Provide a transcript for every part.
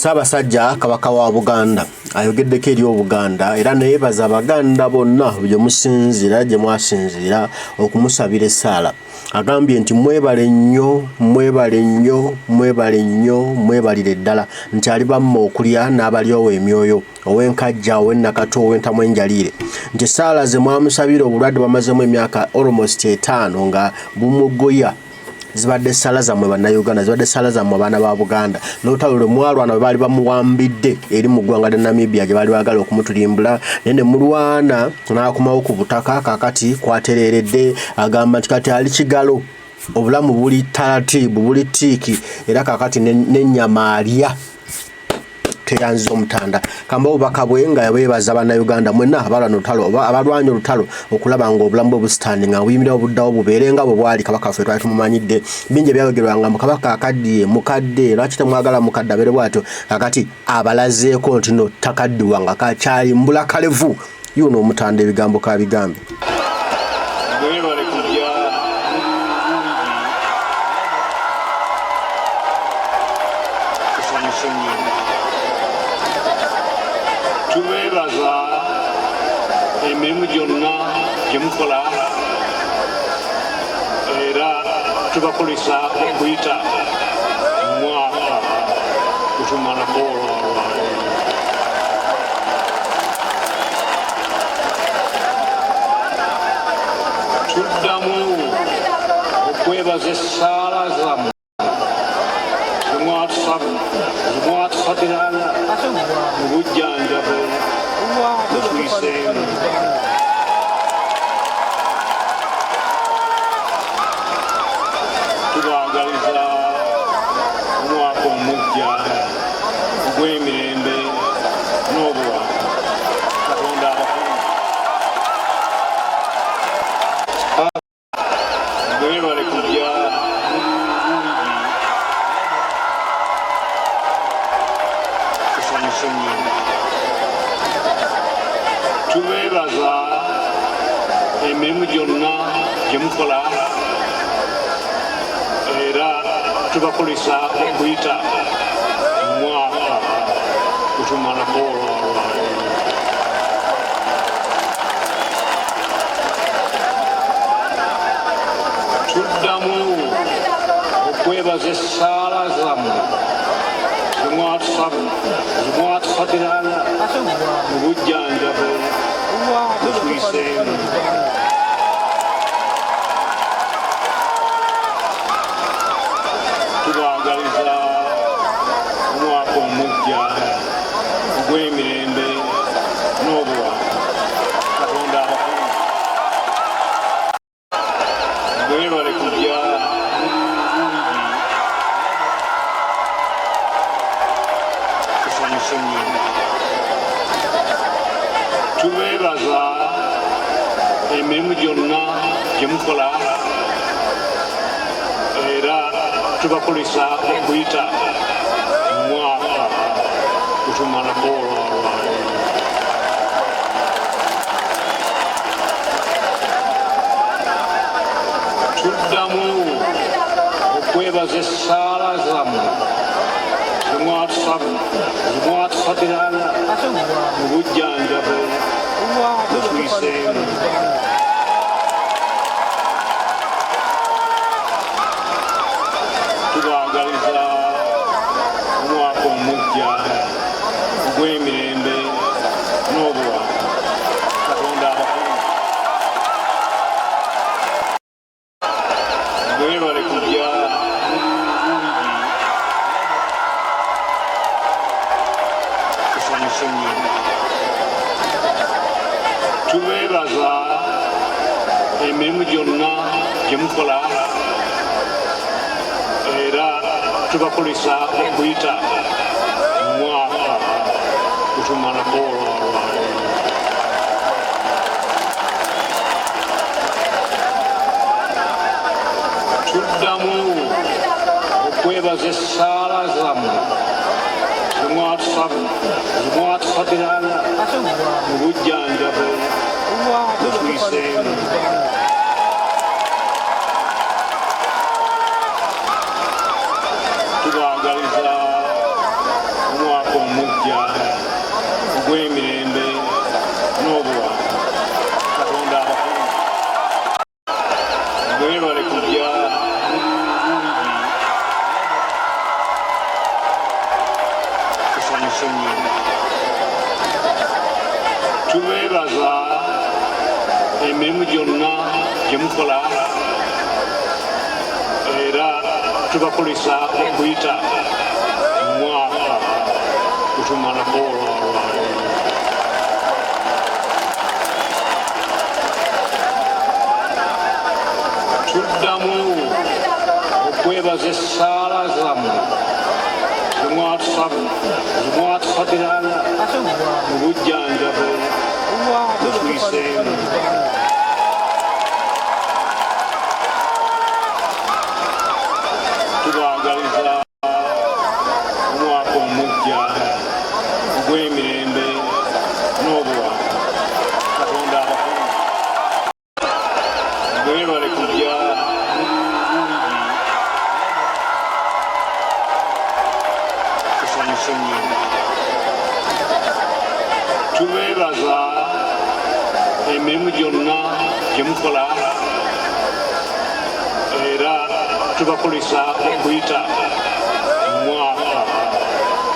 Ssaabasajja Kabaka wa Buganda ayogeddeko eri Obuganda era neyebaza Abaganda bonna gye musinziira gye mwasinziira okumusabira essaala. Agambye nti mwebale nnyo, mwebale nnyo, mwebale nnyo, mwebalire ddala nti alibamma okulya n'abalyowa emyoyo ow'enkajja ow'ennakato ow'entamu enjaliire nti essaala ze mwamusabira obulwadde bwamazemu emyaka almost 5 nga bumugoya zibadde sala zammwe bannayuganda, zibadde sala zammwe abaana ba Buganda n'olutalo lwe mwalwana bwe baali bamuwambidde eri mu ggwanga lya Namibia gye baali baagala okumutulimbula naye ne mulwana n'akomawo ku butaka kaakati kwatereeredde. Agamba nti kati ali kigalo, obulamu buli taratibu buli tiiki era kaakati n'ennyama alya. Tweyanziza omutanda kamba obubaka bwe nga yabeebaza bannayuganda mwenna abalwana olutalo oba abalwanya olutalo okulaba nga obulamu bwe busitandi nga buyimirira obuddawo bubeere nga bwe bwali. Kabaka waffe twali tumumanyidde bingi ebyayogerwanga mu kabaka akaddiye mukadde, lwaki temwagala mukadde abeere bw'atyo? Kakati abalazeeko nti no takaddiwa nga kakyali mbula kalevu. Yuno omutanda ebigambo kabigambe. Mwebale kujja tusanyuse nnyo. Tubeebaza emirimu gyonna gye mukola era tubakulisa okuyita mu mwaka gutumalako olwalwaleero. Tuddamu okwebaza essaala zammwe zemwatusabira mu bujjanjabi bwe tuyiseemu. Tubaagaliza omwaka omuggya ogw'emirembe n'obuwanguzi. Katonda abakuume. Mwebale kujja bulungi, tusanyuse nnyo. Tubeebaza emirimu gyonna gye mukola era tubakulisa okuyita mu mwaka gutumalako olwalwaleero. Tuddamu okwebaza essaala zammwe zemwatusabira mu bujjanjabi bwe tuyiseemu. Tubaagaliza omwaka omuggya ogw'emirembe n'obuwanguzi. Katonda abakuume. Mwebale kujja bulungi, tusanyuse nnyo. Tubeebaza emirimu gyonna gye mukola era tubakulisa okuyita mu mwaka gutumalako olwalwaleero. Tuddamu okwebaza essaala zammwe zemwatusabira mu bujjanjabi bwe tuyiseemu. Tubaagaliza omwaka omuggya ogw'emirembe n'obuwanguzi. Katonda abakuume. Mwebale kujja bulungi, tusanyuse nnyo. Tubeebaza emirimu gyonna gye mukola era tubakulisa okuyita mu mwaka gutumalako olwalwaleero. Tuddamu okwebaza essaala zammwe zemwatusabira mu bujjanjabi bwe tuyiseemu. Tubaagaliza omwaka Tusanyuse nnyo. Tubeebaza emirimu gyonna gye mukola era tubakulisa okuyita mu mwaka gutumalako olwalwaleero. Tuddamu okwebaza essaala zammwe zemwatusabira mu bujjanjabo bwetuyiseemu. Tubaagaliza omwaka omuggya ogw'emirembe n'obuwanguzi. Katonda abakuume. Mwebale kujja muli bungi, tusanyuse nnyo. Tubeebaza emirimu gyonna gye mukola era tubakulisa okuyita mu mwaka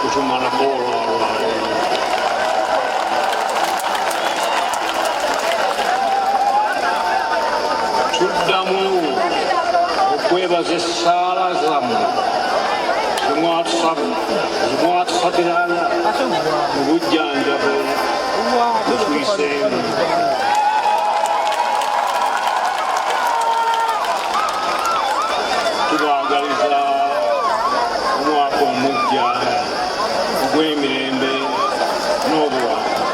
gutumalako olwalwaleero. Tuddamu okwebaza essaala zammwe zemwatusabira mu bujjanjabo bwetuyiseemu. Tubaagaliza omwaka omuggya ogw'emirembe n'obuwanguzi.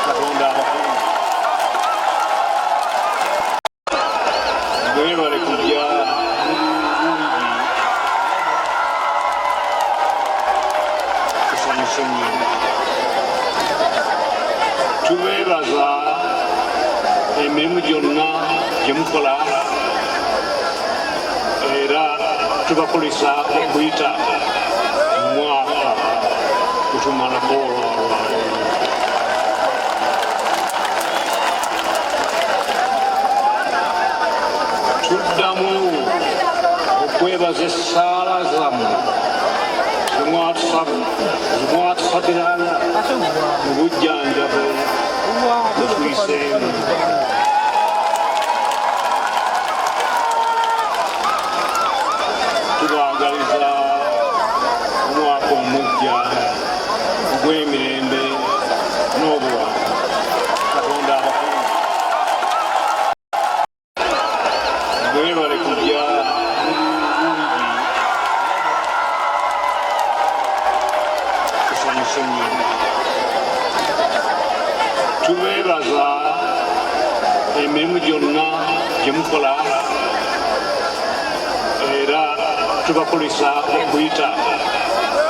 Katonda abakuume. Mwebale kujja muli bungi, tusanyuse nnyo. Tubeebaza emirimu gyonna gye mukola era tubakulisa okuyita mu mwaka gutumalako olwalwaleero. Tuddamu okwebaza essaala zammwe zemwatusabira mu bujjanjabo bwetuyiseemu. Tubaagaliza omwaka omuggya ogw'emirembe n'obuwanguzi. Katonda abakuume. Mwebale kujja muli bungi, tusanyuse nnyo. Tubeebaza emirimu gyonna gye mukola era tubakulisa okuyita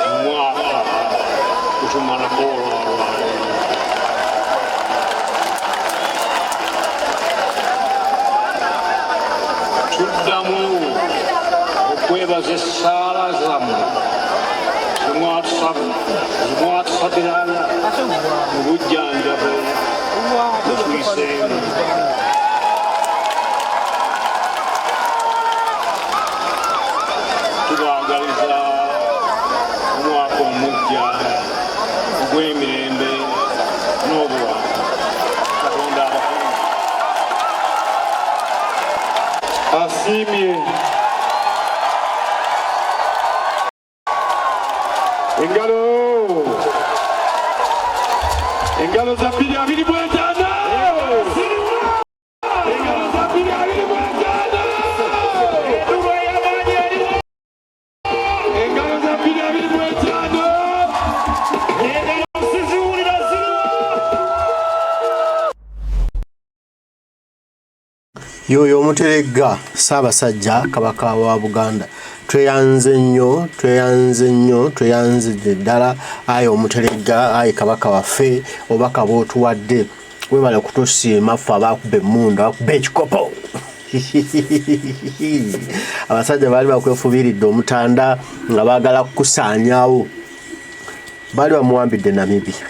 mu mwaka gutumalako olwalwaleero. Tuddamu okwebaza essaala zammwe zemwatusabira mu bujjanjabo bwetuyiseemu. Tubaagaliza omwaka omuggya ogw'emirembe n'obuwanguzi. Katonda abakuume. Asiimye engalo, engalo za 2025, engalo za 2025, engalo za 2025. Engalo siziwulira, ziriwa? Yoyo Omuteregga Ssaabasajja Kabaka wa Buganda. Tweyanze nnyo, tweyanze nnyo, tweyanzidde ddala ayi Omuteregga, ayi Kabaka waffe, obubaka bw'otuwadde. Webale kutusiima ffe abakuba emmundu, abakuba ekikopo. Abasajja baali bakwefubiiridde omutanda nga baagala kukusaanyaawo. Baali bamuwambidde Namibia.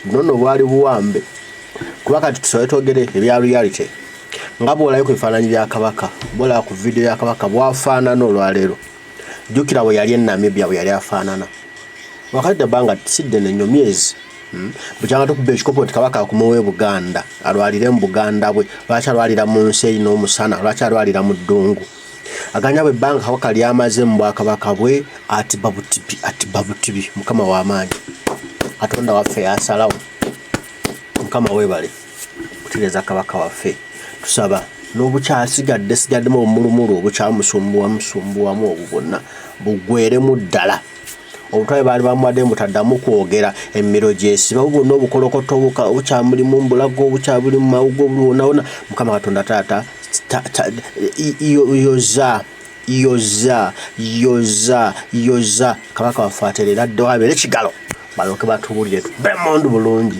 Buno nno bwali buwambe. Kuba kati tusobole twogere ebya reality. Nga bw'olabye ku bifaananyi bya Kabaka, bw'olaba ku vidiyo ya Kabaka bw'afaanana olwaleero. Jjukira bwe yali e Namibia bwe yali afaanana. Wakati ebbanga si ddene nnyo, myezi. Bukyanga tukuba ekikopo nti Kabaka akomewo e Buganda, alwalire mu Buganda bwe. Lwaki alwalira mu nsi erina omusana? Lwaki alwalira mu ddungu? Aganya bwe ebbanga Kabaka lyamaze mu bwakabaka bwe, atiba butibi, atiba butibi. Mukama w'amaanyi, Katonda waffe yasalawo. Mukama weebale kutereeza Kabaka waffe. Tusaba n'obukyasigadde sigaddemu obumulumulu obukyamusumbuwa musumbuwamu, obwo bwonna buggweremu ddala. Obutwa bwe baali bamuwadde mutaddamu kwogera, emmiro gyesiba, bwonna obukolokoto obukyamulimu mbulago, obukyabuli mu mawugo, obuli wonawona. Mukama Katonda taata, yoza, yoza, yoza, yoza Kabaka waffe, aterera ddewo, abeere kigalo, balyoke batuwulire bemundu bulungi.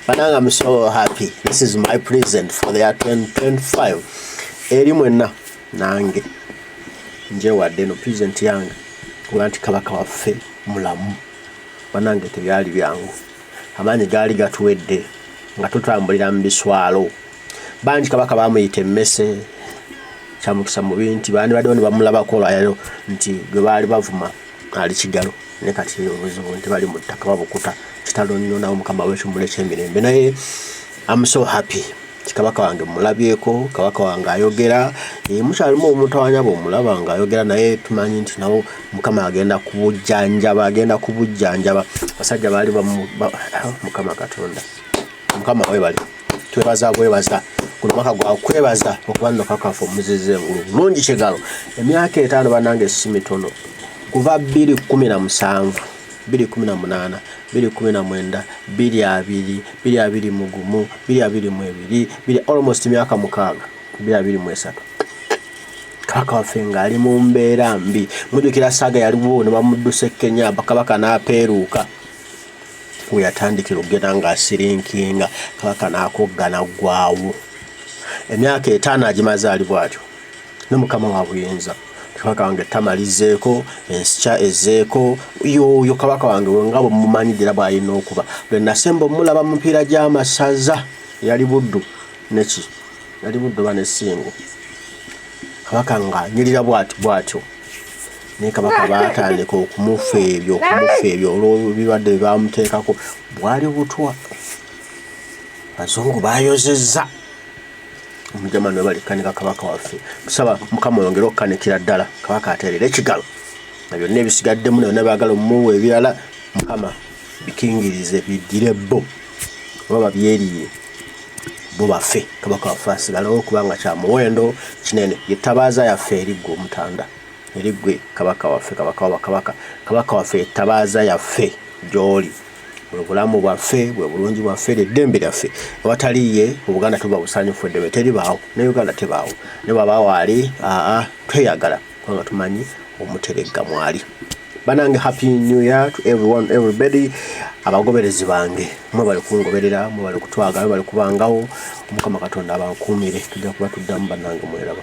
Banange, I'm so happy. This is my present for the year 2025 eri mwenna. Nange njewadde eno present yange kuba nti Kabaka waffe mulamu. Banange, tebyali byangu, amaanyi gaali gatuwedde nga tutambulira mu biswalo bangi. Kabaka bamuyita emmese. Kyamukisa mubi nti bandibaddewo ne bamulabako olwayalo nti gwe baali bavuma ali kigalo, naye kati obuzibu nti bali mu ttaka babukuta. Kitalo nnyo. Nawo Mukama w'ekiwummulo eky'emirembe. Naye am so happy nti Kabaka wange mulabyeko, Kabaka wange ayogera. Mukyalimu omutawanya bwomulaba nga ayogera, naye tumanyi nti nawo Mukama agenda kubujjanjaba, agenda kubujjanjaba. Basajja baali Mukama Katonda, Mukama webale, twebaza bwebaza. Guno mwaka gwa kwebaza okuba nno Kabaka waffe omuziza engulu bulungi kigalo. Emyaka 5, bannange, si mitono. Kuva 2017, 2018, 2019, 2020, 2021, 2022, almost emyaka 6, 2023, Kabaka waffe ng'ali mu mbeera mbi. Mujjukira saga yaliwo ne bamuddusa e Kenya, Kabaka n'apeeruuka. We yatandikira okugenda ng'asirinkinga, Kabaka n'akogga n'aggwawo. Emyaka 5 agimaze ali bw'atyo, ne Mukama wa buyinza, Kabaka wange tamalizeeko ensikya ezeeko. Yoyo Kabaka wange nga bwe mumanyidde era bw'alina okuba. Lwe nasemba omulaba mu mupiira gy'amasaza, yali Buddu neki, yali Buddu oba nessingo, Kabaka ng'anyirira bw'ati bw'atyo. Naye Kabaka baatandika okumufa ebyo, okumufa ebyo olw'ebirwadde bye bamuteekako. Bwali butwa, bazungu bayozezza omujama ne balikanika Kabaka waffe. Tusaba Mukama oyongere okukanikira ddala Kabaka, ateerere ekigalo, na byonna ebisigaddemu byonna baagala omumuwa ebirala, Mukama bikingirize biddire bo oba babyeriire bo bafe. Kabaka waffe asigalewo kubanga kya muwendo kinene, yetabaaza yaffe. Eri ggwe omutanda, eri ggwe Kabaka waffe, Kabaka wabakabaka, Kabaka waffe, yetabaaza yaffe gy'oli. Bwe bulamu bwaffe, bwe bulungi bwaffe, lyeddembe lyaffe. Awatali ye Obuganda tuba busanyufu, eddembe teribaawo, ne Uganda tebaawo. Ne bwabaawo ali aa tweyagala kubanga tumanyi omuteregga mwali. Banange, happy new year to everyone, everybody. Abagoberezi bange, mwebale kungoberera, mwebale kutwagala, mwebale kubangawo. Omukama Katonda abankuumire. Tujja kuba tuddamu, bannange, mweraba.